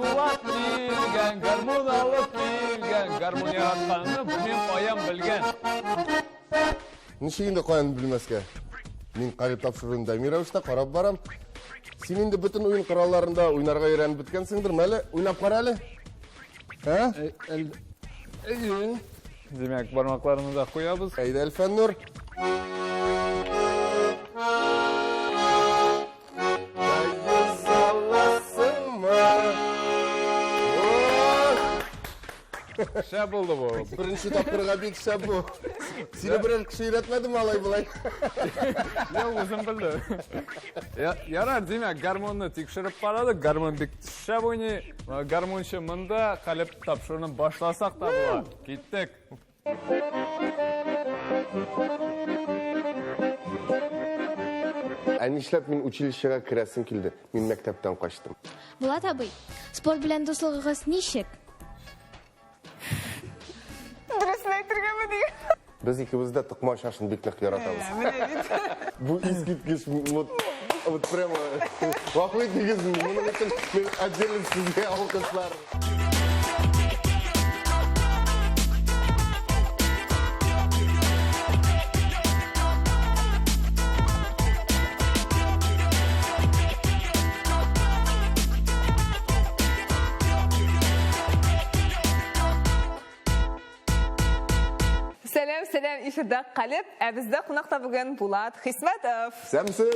Булат килгән, гармун алып килгән, гармун яратканны мин каян белгән. Ничек инде каян белмәскә? Мин Калеб тапшыруын даими рәвештә карап барам. Син инде бөтен уен коралларында уйнарга өйрәнеп беткәнсеңдер. Мәле, уйнап кара әле. Ә? Әйе. Димәк, бармакларны да куябыз. Әйдә, Әлфәннур. Шәп булды бу. Беренче тапкырга бик шәп бу. Сине берәр кеше өйрәтмәдеме алай болай? Юк, үзем белдем. Ярар, димәк, гармунны тикшереп карадык. Гармун бик шәп уйный. Гармунчы монда, калеб тапшыруны башласак та була. Киттек. Ә нишләп мин училищега керәсем килде? Мин мәктәптән качтым. Булат абый, спорт белән дуслыгыгыз ничек? Дөресен әйтергәме дигән? Без икебез дә токмач ашын бик нык яратабыз. Менә бит. Бу искиткеч, вот, вот прямо, гафу итегез, моның өчен мин отдельно сезгә алкышлар. Сәлам, сәлам, эфирда Калеб, ә бездә кунакта бүген Булат Хисмәтов. Сәмсез.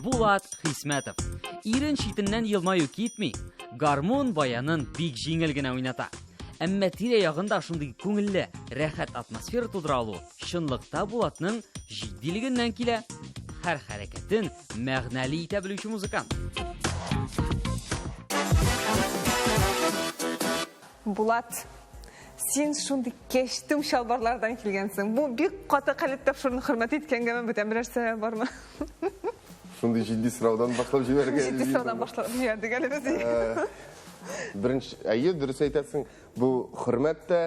Булат Хисмәтов. Ирен читеннән елмаю китми, гармун баянын бик җиңел генә уйната. Әмма тирә-ягында шундый күңелле, рәхәт атмосфера тудыра алу чынлыкта Булатның җитдилегеннән килә. Һәр хәрәкәтен мәгънәле итә белүче музыкант. Булат, син шундый кәчтүм чалбарлардан килгәнсең. Бу бик каты калеб тапшыруны хөрмәт иткәнгәме, бүтән берәр сәбәп бармы? Шундый җитди сораудан башлап җибәрергә. Җитди сораудан башлап җибәрдек әле без. Э, беренче, әйе, дөрес әйтәсең. Бу хөрмәт тә,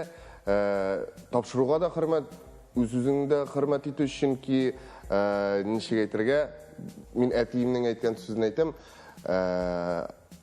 э, тапшыруга да хөрмәт, үз-үзеңне дә хөрмәт итү, чөнки э, ничек әйтергә, мин әтиемнең әйткән сүзен әйтәм,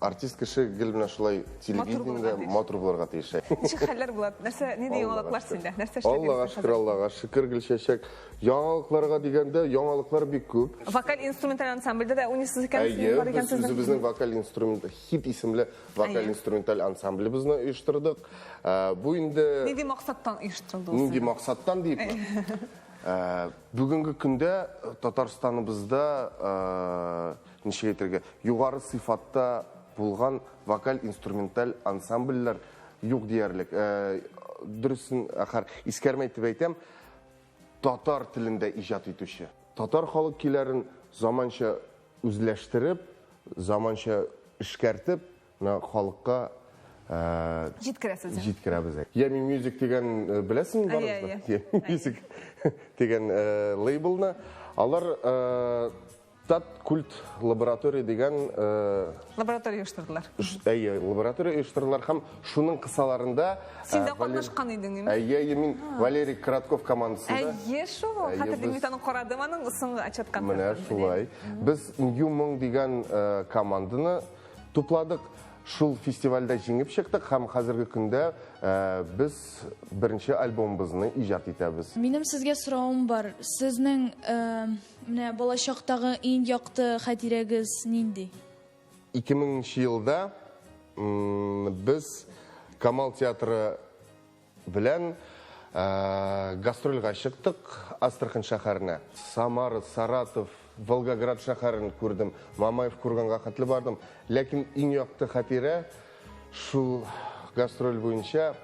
Артист кеше гел менә шулай телевидениедә матур булырга тиеш. Ничек хәлләр була? Нәрсә, нинди яңалыклар синдә? Нәрсә эшләп Аллага шөкер, Аллага шөкер, Гөлчәчәк. Яңалыкларга дигәндә, яңалыклар бик күп. Вокаль-инструменталь ансамбльдә дә уйныйсыз икән, Әйе, без үзебезнең вокаль-инструмент Хит исемле вокаль-инструменталь ансамблебезне оештырдык. Э, бу инде Нинди максаттан оештырылды ул? Нинди максаттан дип? Э, бүгенге көндә Татарстаныбызда э, ничек әйтергә, югары сыйфатта булган вокаль-инструменталь ансамбльләр юк диярлек. Э, дөресен, ахар, искәрмә итеп әйтәм, татар телендә иҗат итүче. Татар халык көйләрен заманча үзләштереп, заманча эшкәртеп, менә халыкка э, җиткерәсез. Җиткерәбез. Yummy Music дигән э, беләсеңме барыбыз да? Yummy Music дигән лейблны. Алар Тат культ лаборатория дигән лаборатория оештырдылар. Әйе, лаборатория оештырдылар һәм шуның кысаларында Син дә катнашкан идең, әйе? Әйе, әйе, мин Валерий Коротков командасында. Әйе, шул. Хәтерлим, мин аны карадым аның соңгы отчет концертын. Менә шулай. Без New Moon дигән команданы тупладык. Шул фестивальдә җиңеп чыктык һәм хәзерге көндә без беренче альбомыбызны иҗат итәбез. Минем сезгә соравым бар. Сезнең Менә балачактагы иң якты хатирәгез нинди? 2000 нче елда без Камал театры белән гастрольгә чыктык Астрахань шәһәренә. Самара, Саратов, Волгоград шәһәрен күрдем, Мамаев курганга хәтле бардым. Ләкин иң якты хатирә шул гастроль буенча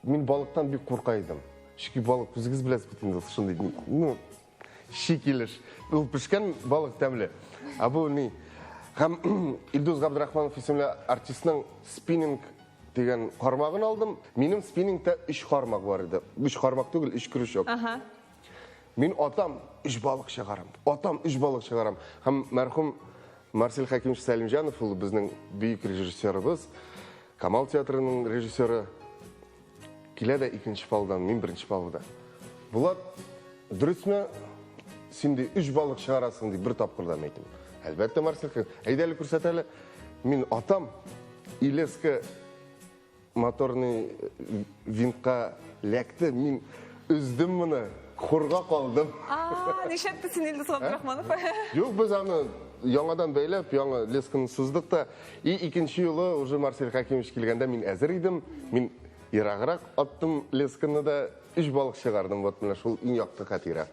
мин балыктан бик курка идем. Чөнки балык үзегез беләсез бит инде шундый, ну, Чи килеш. Ул пешкән балык тәмле. Ә бу ни? Һәм Илдус Габдрахманов исемле артистның спиннинг дигән кармагын алдым. Минем спиннингта өч кармак бар иде. Өч кармак түгел, өч крючок. Ага. Мин атам, өч балык чыгарам. Атам, өч балык чыгарам. Һәм мәрхүм Марсель Хәкимович Сәлимҗанов ул безнең бөек режиссерыбыз, Камал театрының режиссеры. Килә дә икенче палубадан, мин беренче палубада. Булат, дөресме? Син ди өч балык чыгарасың ди бер тапкырда мин әйтәм. Әлбәттә, Марсель, әйдә әле күрсәт әле. Мин атам, и леска моторный винтка ләкте, мин өздем моны, хорга калдым. А, нишләтте син Илдус Габдрахманов? Юк, без аны яңадан бәйләп, яңа лесканы суздык та. И икенче юлы уже Марсель Хакимович килгәндә мин әзер идем. Мин ераграк аттым лесканы да, өч балык чыгардым. Вот менә шул иң якты хатирә.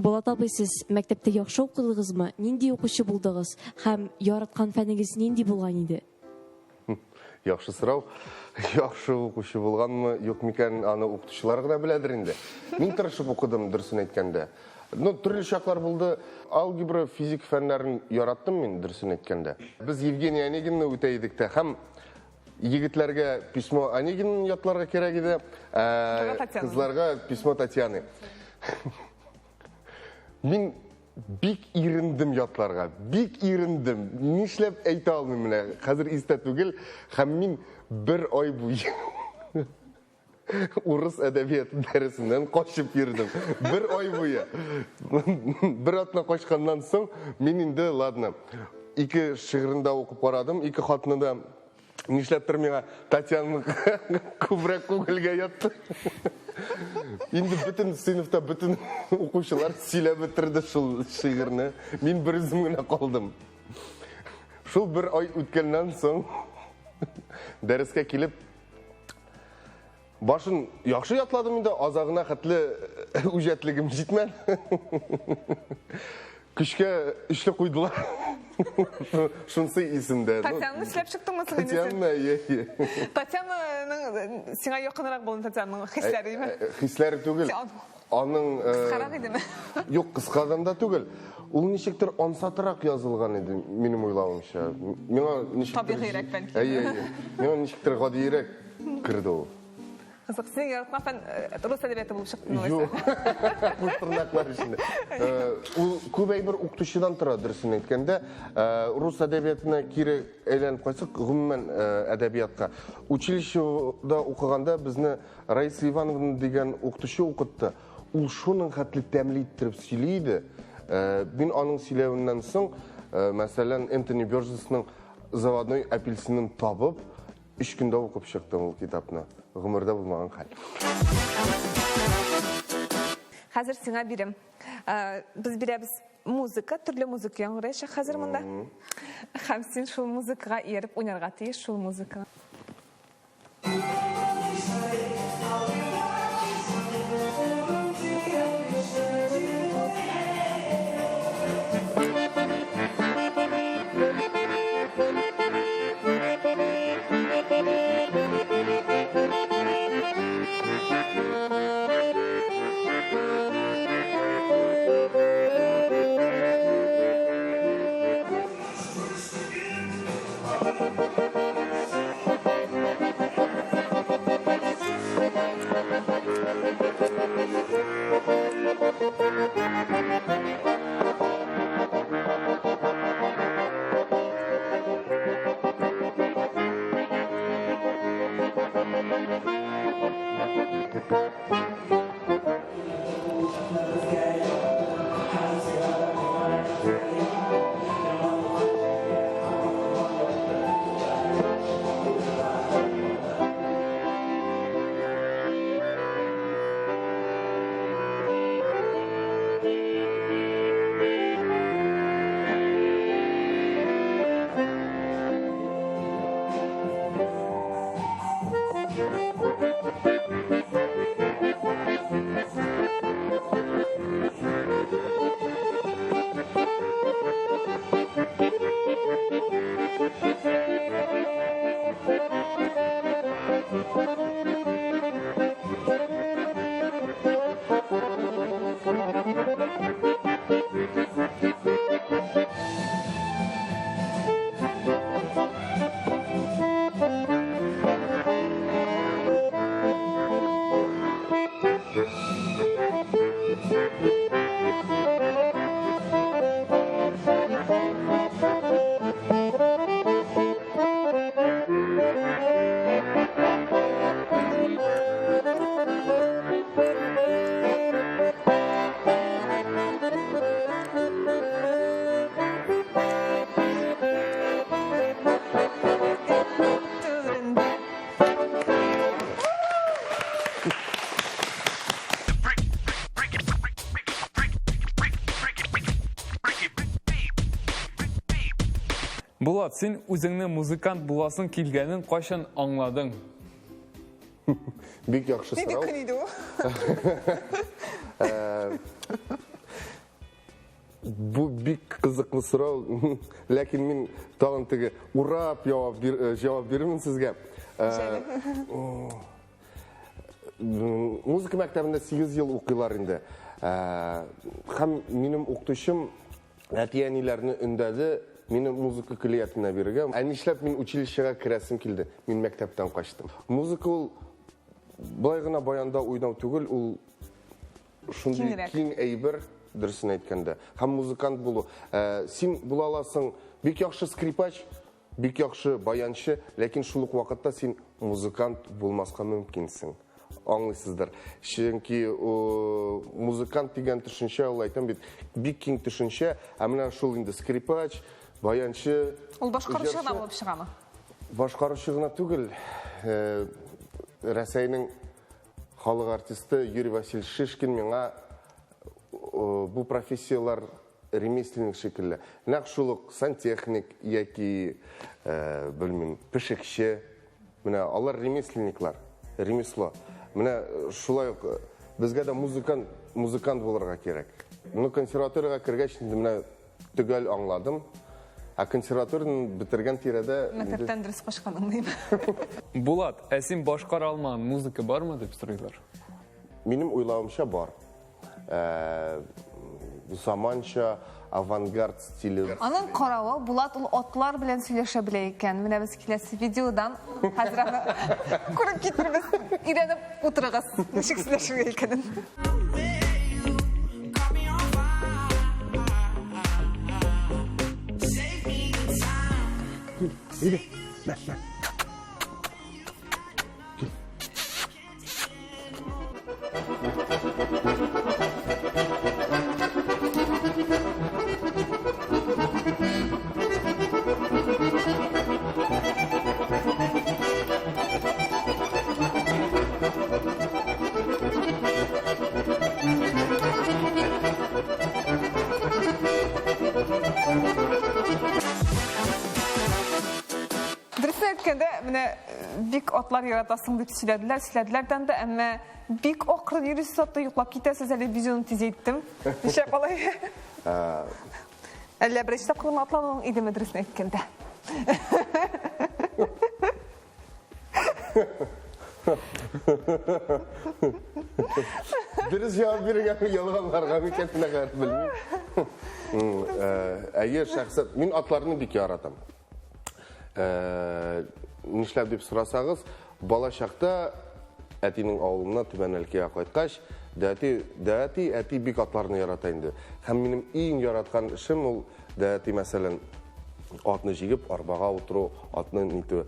Булат абый, сез мәктәптә яхшы укыдыгызмы? Нинди укучы булдыгыз? Һәм яраткан фәнегез нинди булган иде? Яхшы сорау. Яхшы укучы булганмы, юк микән, аны укытучылар гына беләдер инде. Мин тырышып укыдым, дөресен әйткәндә. Ну, төрле чаклар булды. Алгебра, физика фәннәрен яраттым мин, дөресен әйткәндә. Без Евгений Онегинны үтә идек тә һәм егетләргә письмо Онегинны ятларга кирәк иде, ә кызларга письмо Татьяны. Мин бик ирендем ятларга, бик ирендем. Нишләп әйтә алмыйм менә, хәзер истә түгел. Һәм мин бер ай буе урыс әдәбияты дәресеннән качып йөрдем. Бер ай буе. Бер атна качканнан соң мин инде, ладно, ике шигырен дә укып карадым, ике хатны да. Нишләптер миңа Татьяна күбрәк күңелгә ятты. Инде бөтен сыйныфта бөтен укучылар сөйләп бетерде шул шигырьне. Мин бер үзем генә калдым. Шул бер ай үткәннән соң дәрескә килеп башын яхшы ятладым инде, азагына хәтле үҗәтлегем җитмәде. Көчкә өчле куйдылар. Шунсы исемдә. Татьянаны эшләп чыктыңмы соң инде? Татьяна, иә, иә. Татьянаның сиңа якынрак булган Татьянаның хисләре име? Хисләре түгел. Аның кыскарак идеме? Юк, кыскадан да түгел. Ул ничектер ансатрак язылган иде, минем уйлавымча. Миңа ничектер табигыйрәк бәлки. Әйе, әйе. Миңа ничектер гадиерәк керде ул. Кызык, синең яраткан фән рус әдәбияты булып чыкты Юк. Куш тырнаклар эчендә. Ул күп әйбер укытучыдан тора, дөресен әйткәндә. Рус әдәбиятына кире әйләнеп кайтсак, гомумән әдәбиятка. Училищеда укыганда безне Раиса Ивановна дигән укытучы укытты. Ул шуның хәтле тәмле иттереп сөйли иде. Мин аның сөйләвеннән соң, мәсәлән, Энтони Бёрджесның Заводной апельсинын табып, өч көндә укып чыктым ул китапны. Гомердә булмаган хәл. Хәзер сиңа бирем. Без бирәбез музыка, төрле музыка яңгыраячак хәзер монда. Һәм син шул музыкага ияреп уйнарга тиеш, шул музыка. Булат, син үзеңне музыкант буласың килгәнен кайчан аңладың? Бик яхшы Нинди сорау. көн иде ул? Бу бик кызыклы сорау, ләкин мин тагын теге урап җавап бир, э, җавап бирермен сезгә. Э, Музыка мәктәбендә 8 ел укыйлар инде. Э, һәм минем укытучым әти-әниләрне өндәде мине музыка көллиятенә бирергә. Ә нишләп мин училищега керәсем килде? Мин мәктәптән качтым. Музыка ул былай гына баянда уйнау түгел, ул шундый Киңрәк. киң әйбер, дөресен әйткәндә. Һәм музыкант булу. Э, син була аласың бик яхшы скрипач, бик яхшы баянчы, ләкин шул ук вакытта син музыкант булмаска мөмкинсең. Аңлыйсыздыр. Чөнки музыкант дигән төшенчә, ул әйтәм бит, бик киң төшенчә, ә менә шул инде скрипач, баянчы, Ул башкаручы гына җырчы. булып чыгамы? Башкаручы гына түгел, э, Рәсәйнең халык артисты Юрий Васильевич Шишкин миңа бу профессияләр ремесленник шикелле. Нәкъ шул ук сантехник яки, э, белмим, пешекче. Менә алар ремесленниклар, ремесло. Менә э, шулай ук э, безгә дә музыкант, музыкант булырга кирәк. Ну, консерваториягә кергәч, инде менә төгәл аңладым. Ә консерваторияне бетергән тирәдә инде Мәктәптән дөрес качканың дим. Булат, ә син башкара алмаган музыка бармы дип сорыйлар? Минем уйлавымча бар. Э, заманча авангард стиле. Аның каравы, Булат ул атлар белән сөйләшә белә икән. Менә без киләсе видеодан хәзер аны күреп китербез. Өйрәнеп утырыгыз, ничек сөйләшергә икәнен. Дөресен әйткәндә, менә бик атлар яратасың дип сөйләделәр, сөйләделәрдән дә, әмма бик акрын йөрисез атта, йоклап китәсез, әле видеоны тизәйттем. Нишләп алай? Әллә беренче тапкыр гына атлануың идеме, дөресен әйткәндә? Дөрес җавап бирергәме, ялганларга микән, менә хәзер белмим. Әйе, шәхсән мин атларны бик яратам. Э, нишләп дип сорасагыз, бала чакта әтинең авылына Түбән Әлкигә кайткач, дәти, дәти әти бик атларны ярата инде. Һәм минем иң яраткан эшем ул дәти, мәсәлән, атны җигеп, арбага утыру, атны нитү.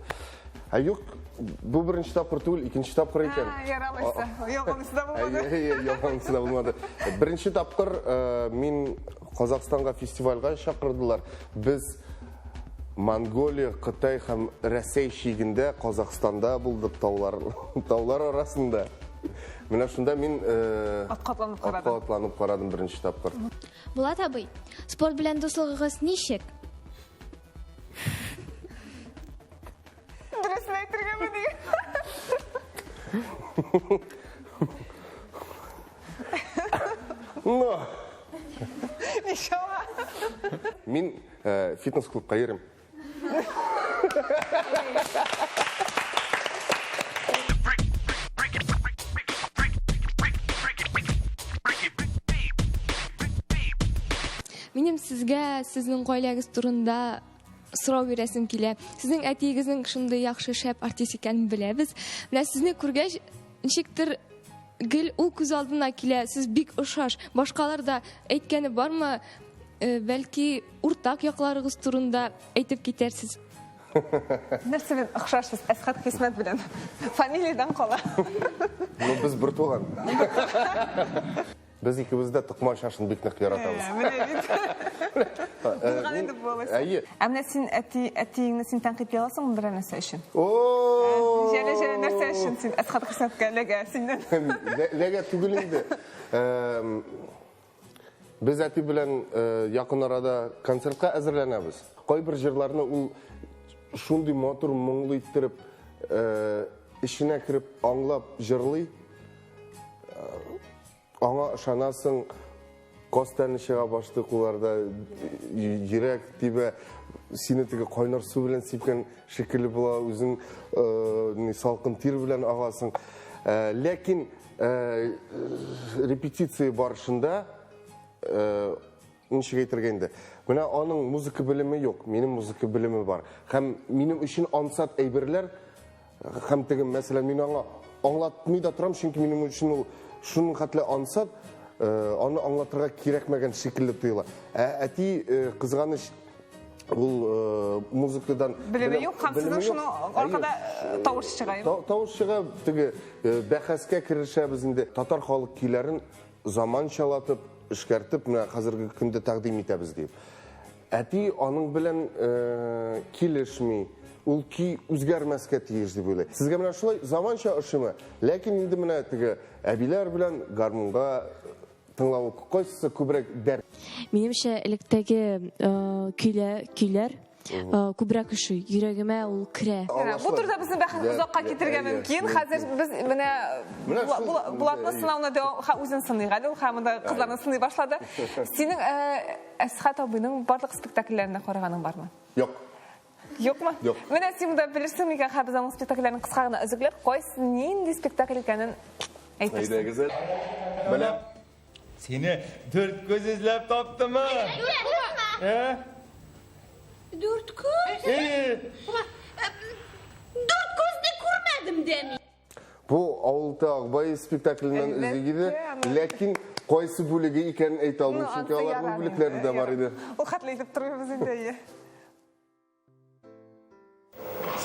Ә юк, бу беренче тапкыр түгел, икенче тапкыр икән. Ярамыйсы. Ялганысы да булмады. Әйе, ялганысы да булмады. Беренче тапкыр э, мин Казахстанга фестивальгә чакырдылар. Без Монголия, Кытай һәм Рәсәй чигендә Казахстанда булдык таулар, таулар арасында. Менә шунда мин э, Атка атланып карадым. Атка атланып карадым беренче тапкыр. Булат абый, спорт белән дуслыгыгыз ничек? Дөресен әйтергәме дигән. Но! Ничава. Мин э, фитнес-клубка йөрим. Минем сезгә сезнең гаиләгез турында сорау бирәсем килә. Сезнең әтиегезнең шундый яхшы шәп артист икәнен беләбез. Менә сезне күргәч, ничектер гел ул күз алдына килә. Сез бик ошаш. Башкалар да әйткәне бармы? Э, бәлки уртак якларыгыз турында әйтеп китәрсез. Нәрсә белән охшашсыз Әсхәт Хисмәт белән? Фамилиядән кала. Ну, без бер туган. Без икебез дә токмач ашын бик нык яратабыз. Менә бит. Булган инде бу алайса. Әйе. Ә менә син әти, әтиеңне син тәнкыйтьли аласыңмы берәр нәрсә өчен? О! Җәлә җәлә нәрсә өчен син Әсхәт Хисмәткә эләгә синнән? Ләгә түгел инде. Без әти белән якын арада концертка әзерләнәбез. Кайбер җырларны ул шундый матур, моңлы иттереп, эченә кереп аңлап җырлый. Аңа ышанасың, каз тәне чыга башлый кулларда, йөрәк тибә, сине теге кайнар су белән сипкән шикелле була, үзең салкын тир белән агасың. Ләкин репетиция барышында ничек әйтергә инде, менә аның музыка белеме юк, минем музыка белеме бар. Һәм минем өчен ансат әйберләр, һәм теге, мәсәлән, мин аңа аңлатмый да торам, чөнки минем өчен ул шуның хәтле ансат, аны аңлатырга кирәкмәгән шикелле тоела. Ә әти, кызганыч, ул музыкадан белеме юк, һәм сезнең шуның аркада тавыш чыга. Тавыш чыга, теге бәхәскә керешәбез инде. Татар халык көйләрен заманчалатып, эшкәртеп, менә хәзерге көндә тәкъдим итәбез дип. Әти аның белән килешми. Ул көй үзгәрмәскә тиеш дип уйлый. Сезгә менә шулай заманча ошыймы? Ләкин инде менә теге әбиләр белән гармунга тыңлавы кайсысы күбрәк дәрт? Минемчә, электәге көйләр күбрәк ошый, йөрәгемә ул керә. Бу турыда безнең бәхәс озакка китергә мөмкин. Хәзер без менә Булатны сынауны дәвам, үзен сыныйк әле ул, һәм монда кызларны сыный башлады. Синең Әсхәт абыйның барлык спектакльләренә караганың бармы? Юк. Юкмы? Юк. Менә син монда белерсең микән, хәзер без аның спектакльләрен кыска гына өзекләп, кайсы нинди спектакль икәнен әйтерсең. Әйдәгез әле. Беләм. Сине дүрт күз эзләп таптымы? Ә? Дүрт күз? Дүрт күзне күрмәдем дә мин. Бу Авылта Акбай спектакленнән өзек иде, ләкин кайсы бүлеге икәнен әйтә алмыйм, чөнки аларның бүлекләре дә бар иде. Ул хәтле әйтеп тормыйбыз инде, әйе.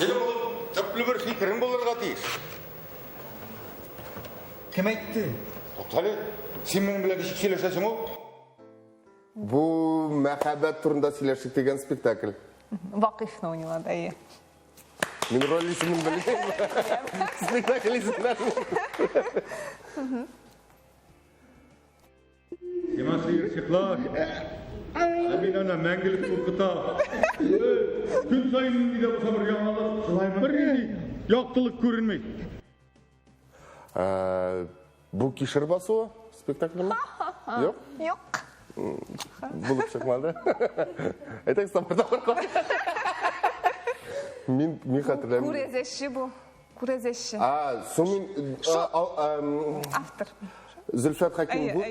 Синең, улым, төпле бер фикерең булырга тиеш. Кем әйтте? Туктале, син минем белән ничек сөйләшәсең ул? Бу мәхәббәт турында сөйләшик дигән спектакль. Вакыйфны уйныйлар, әйе. Мин роль исемен белмим. Спектакль исемнәрен. Сиңа сыерчыклар. Ә мин ана мәңгелек куркыта. Көн саен нинди дә булса бер яңалык. Бер нинди яктылык күренми. Бу кишер басуы спектаклеме? Юк? Юк. Булып чыкмады. Әйтәгез, тамырда курка. Мин мин хәтерләмим. Күрәзәче бу. Күрәзәче. А, соң мин автор. Зөлфәт Хәким, бу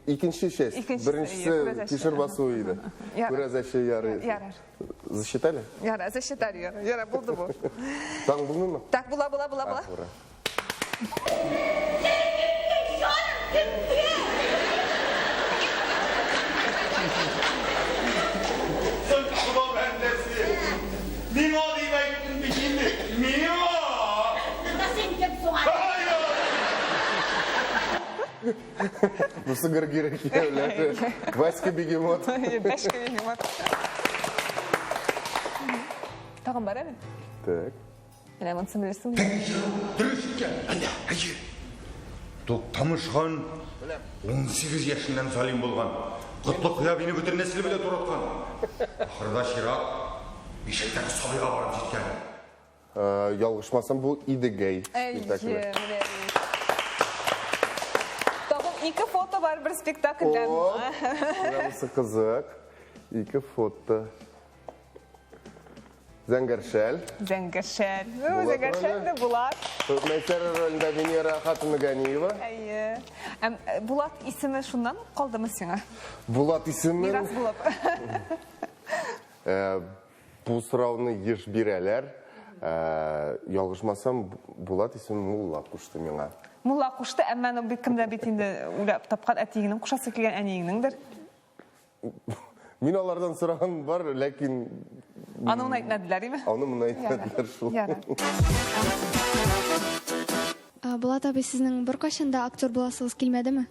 икенче часть. Беренчесе кишер басуы иде. Күрәзәче ярый. Ярар. Засчитали? Ярар, засчитали, ярар. Ярар, булды бу. Таң булмыймы? Так, була, була, була, була. Ура. Миңа дип әйттең бит инде. Миңа! Син кем соң әле? Бусы гыргиры кияүләре. Васька бегемот. Васька бегемот. Тагын бар әле? Так. Менә монысын белерсең. Дөрес икән. Әйе, әйе. Туктамыш хан 18 яшеннән залим булган. Котлы бине бөтен нәселе белән тураткан. Ахырда чират бишектәге сабыйга барып җиткән. Ялгышмасам, бу Идегәй спектакле. Әйе, менә. Тагын ике фото бар бер спектакльдән. Менә бусы кызык. Ике фото. Зәңгәр шәл. Зәңгәр шәл. Зәңгәр шәл дә Булат. Мәйсәрә ролендә Венера хатыны Ганиева. Әйе. Әм, Булат исеме шуннан ук калдымы сиңа? Булат исеме. Мирас булып. Бу сорауны еш бирәләр. Ялгышмасам, Булат исемен мулла кушты миңа. Мулла кушты, әмма аны бик кемдә бит инде уйлап тапкан әтиеңнең кушасы килгән әниеңнеңдер. Мин алардан сораган бар, ләкин Аны моны әйтмәделәр, име? Аны моны әйтмәделәр шул. Ярар. Булат абый, сезнең беркайчан да актер буласыгыз килмәдеме?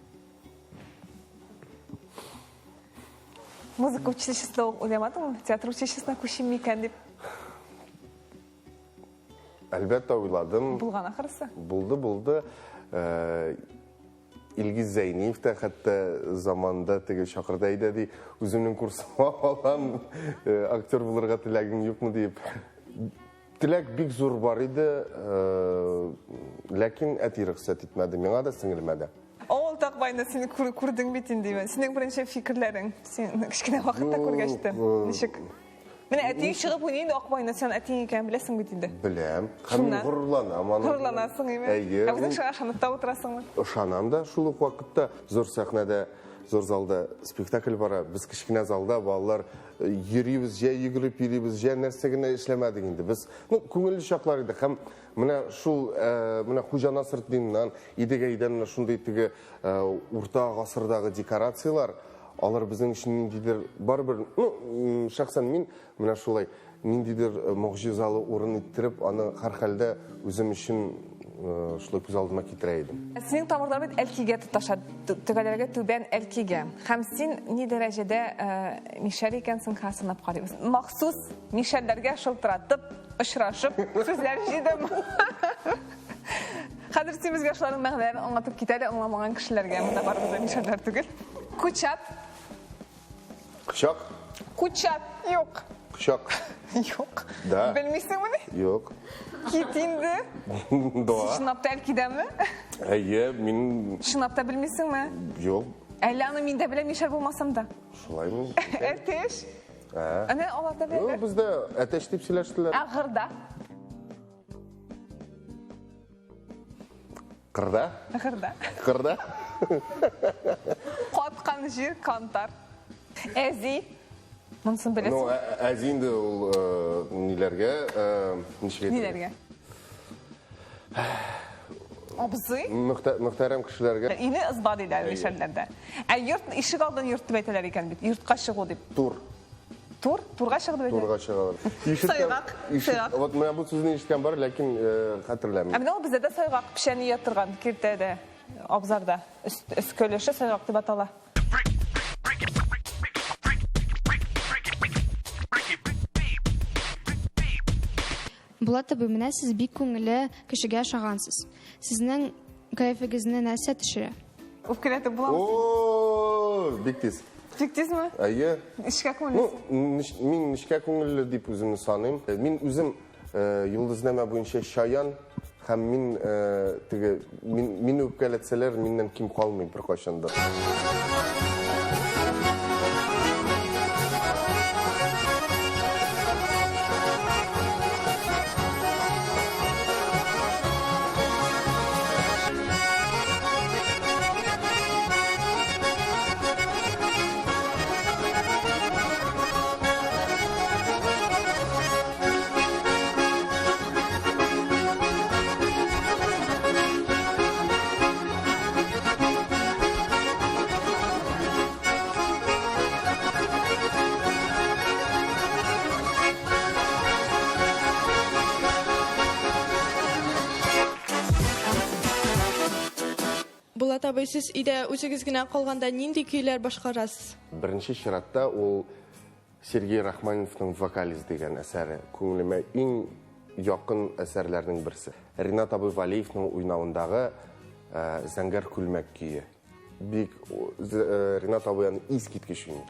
Музыка училищесында уйламадыңмы? Театр училищесына күчим микән дип? Әлбәттә уйладым. Булган ахрысы. Булды, булды. Илгиз Зәйниев та хәтта заманында теге чакырды, әйдә ди, үземнең курсыма алам, э, актер булырга теләгең юкмы диеп. Теләк бик зур бар иде, э, ләкин әти рөхсәт итмәде миңа да, сеңелемә дә. Авыл Такбайны син күрдең бит инде. Синең беренче фикерләрең, син кечкенә вакытта күргәч тә, ничек? Менә әтиең чыгып уйный инде Акбайны, сен әтиең икәнен беләсең бит инде. Беләм. Һәм мин горурланам аның. Горурланасың, име? Әйе. Ә үзең шуңа ышанып та утырасыңмы? Ышанам да, шул ук вакытта зур сәхнәдә, зур залда спектакль бара. Без кечкенә залда балалар э, йөрибез, җә йөгереп йөрибез, җә нәрсә генә эшләмәдек инде. Без, ну, күңелле чаклар иде. Һәм менә шул, э, менә Хуҗа Насретдиннан, Идегәйдән менә шундый теге э, урта гасырдагы декорацияләр, Алар безнең өчен ниндидер барыбер, ну, шәхсән мин менә шулай ниндидер э, могҗизалы урын иттереп, аны һәрхәлдә үзем өчен э, шулай күз алдыма китерә идем. Синең тамырлар бит Әлкигә тоташа, төгәлрәге Түбән Әлкигә. Һәм син ни дәрәҗәдә э, мишәр икәнсең, хәзер сынап карыйбыз. Махсус мишәрләргә шылтыратып, очрашып, сүзләр җыйдым. Хәзер син безгә шуларның мәгънәләрен аңлатып кит әле, аңламаган кешеләргә. Монда барыбыз да мишәрләр түгел. Кучат. Кочак? Кучат. Юк. Кочак. Юк. Да. Белмисеңмени? Юк. Кит инде. Да. Чынлап та Әлкидәме? Әйе, мин... Чынлап та белмисеңме? Юк. Әллә аны мин дә беләм, мишәр булмасам да. Шулаймы? Әтеш. Ә. Әнә алар да беләләр. Юк, бездә әтәч дип сөйләштеләр. Ә гырда? Кырда? Кырда. Кырда? Каткан җир кантар. Әзи. Монысын беләсең. Ну, әзи инде ул э, ниләргә, э, ничек әйтергә? Ниләргә? Абзый? Мөхтәрәм кешеләргә. Өйне ызба диләр мишәрләрдә. Ә йорт, ишек алдын йорт дип әйтәләр икән бит. Йортка чыгу дип. Тур. Тур? Турга чыгып дип Турга чыгалар. Сайгак. Сайгак. Вот менә бу сүзне ишеткән бар, ләкин э, хәтерләмим. Ә менә ул бездә дә сайгак печән өя торган киртәдә, абзарда. Өске өлеше сайгак дип атала. Булат абый, менә сез бик күңелле кешегә ошагансыз. Сезнең кәефегезне нәрсә төшерә? Үпкәләтеп буламы? О, бик тиз. Бик тизме? Әйе. Нечкә күңелле. Ну, мин нечкә күңелле дип үземне саныйм. Э, мин үзем э, йолдызнамә буенча чаян һәм мин э, теге мин, мине үпкәләтсәләр, миннән ким калмый беркайчан да. Булат абый, сез өйдә үзегез генә калганда нинди көйләр башкарасыз? Беренче чиратта ул Сергей Рахманиновның Вокалист дигән әсәре күңелемә иң якын әсәрләрнең берсе. Ринат абый Валиевның уйнавындагы э, Зәңгәр күлмәк көе. Бик э, Ринат абый аны искиткеч уйный.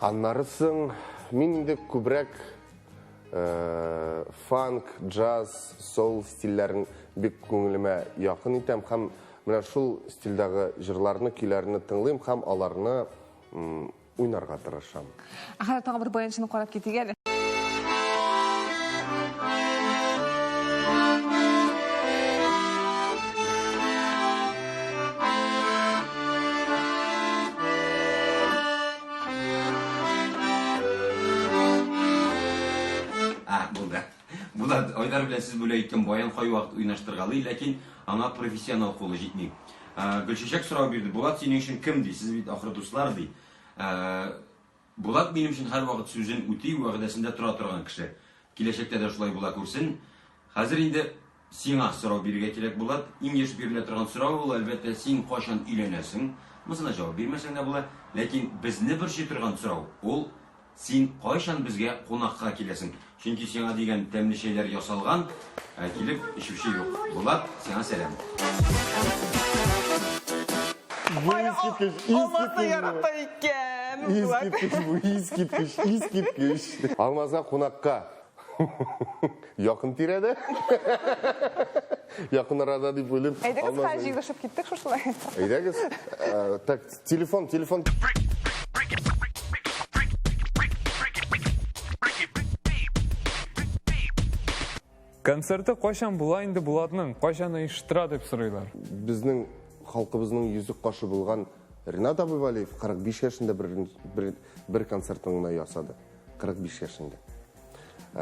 Аннары соң мин инде күбрәк э, фанк, джаз, соул стильләрен бик күңелемә якын итәм һәм менә шул стильдәге җырларны, көйләрне тыңлыйм һәм аларны уйнарга тырышам. Ә хәзер тагын бер баянчыны карап китик әле. А, булды. Булат, Айдар белән сез бүләк иткән баян кайвакыт уйнаштыргалый, ләкин аңа профессионал кулы җитми. Гөлчәчәк сорау бирде. Булат синең өчен кем ди? Сез бит ахры дуслар ди. Булат минем өчен һәрвакыт сүзен үти, вәгъдәсендә тора торган кеше. Киләчәктә дә шулай була күрсен. Хәзер инде сиңа сорау бирергә кирәк, Булат. Иң еш бирелә торган сорау ул, әлбәттә, син кайчан өйләнәсең? Монысына җавап бирмәсәң дә була. Ләкин безне борчый торган сорау ул, Син кайчан безгә кунакка киләсең? Чөнки сиңа дигән тәмле чәйләр ясалган, ә килеп эчүче юк. Булат, сиңа сәлам. Бу искиткеч, Алмазны искиткеч. ярата икән. Искиткеч бу, искиткеч, искиткеч. Алмазга кунакка. Якын тирәдә. Якын арада дип уйлыйм. Әйдәгез, Алмаз- хәзер җыелышып киттек шушылай. Әйдәгез. Э, Так, телефон, телефон. Концерты кайчан була инде Булатның, кайчан оештыра дип сорыйлар. Безнең халкыбызның йөзек кашы булган Ренат абый Валиев 45 яшендә бер, бер, бер концертын гына ясады. 45 яшендә. Э,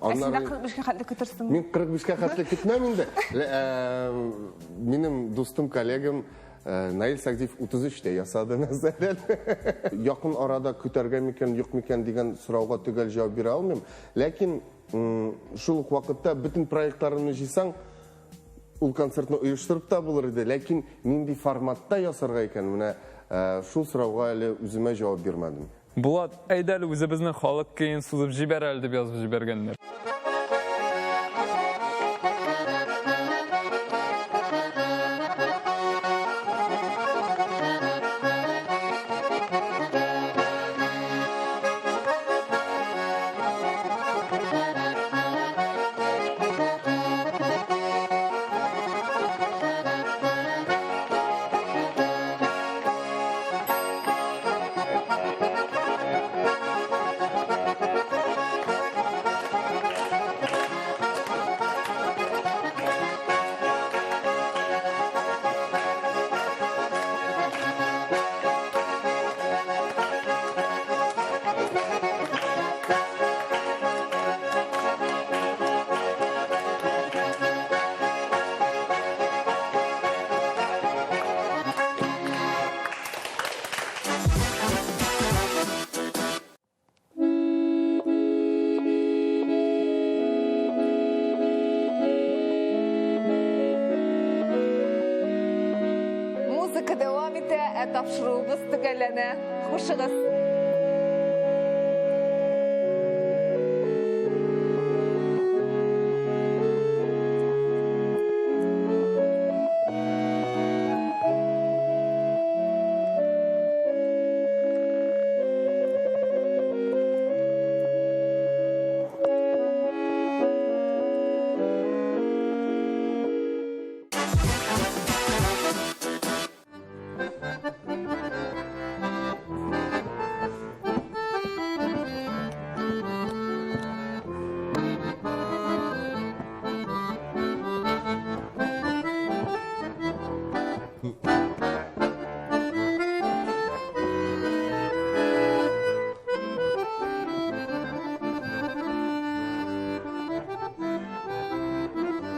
Ә син дә Аннары 45-кә хәтле көтерсең. мин 45-кә хәтле көтмәм инде. Э, Минем дустым, коллегам э, Наил Сагдиев 33-тә ясады мәсәлән. Якын арада көтәргә микән, юк микән дигән сорауга төгәл җавап бирә алмыйм. Ләкин шул ук вакытта бөтен проектларымны җыйсаң, ул концертны оештырып та булыр иде, ләкин нинди форматта ясарга икән, менә э, шул сорауга әле үземә җавап бирмәдем. Булат, әйдә әле үзебезнең халык көен сузып җибәр әле дип язып җибәргәннәр. Музыка дәвам итә, ә тапшыруыбыз төгәлләнә. Хушыгыз.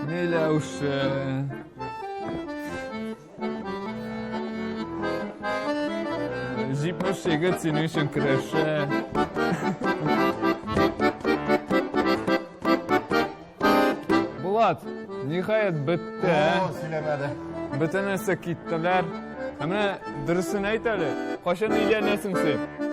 Миләүшә. Җитмеш егет синең өчен көрәшә. Булат, ниһаять бетте. ә? О, сөйләмәде. Бөтен нәрсә киттеләр. Ә менә дөресен әйт әле, кайчан өйләнәсең син?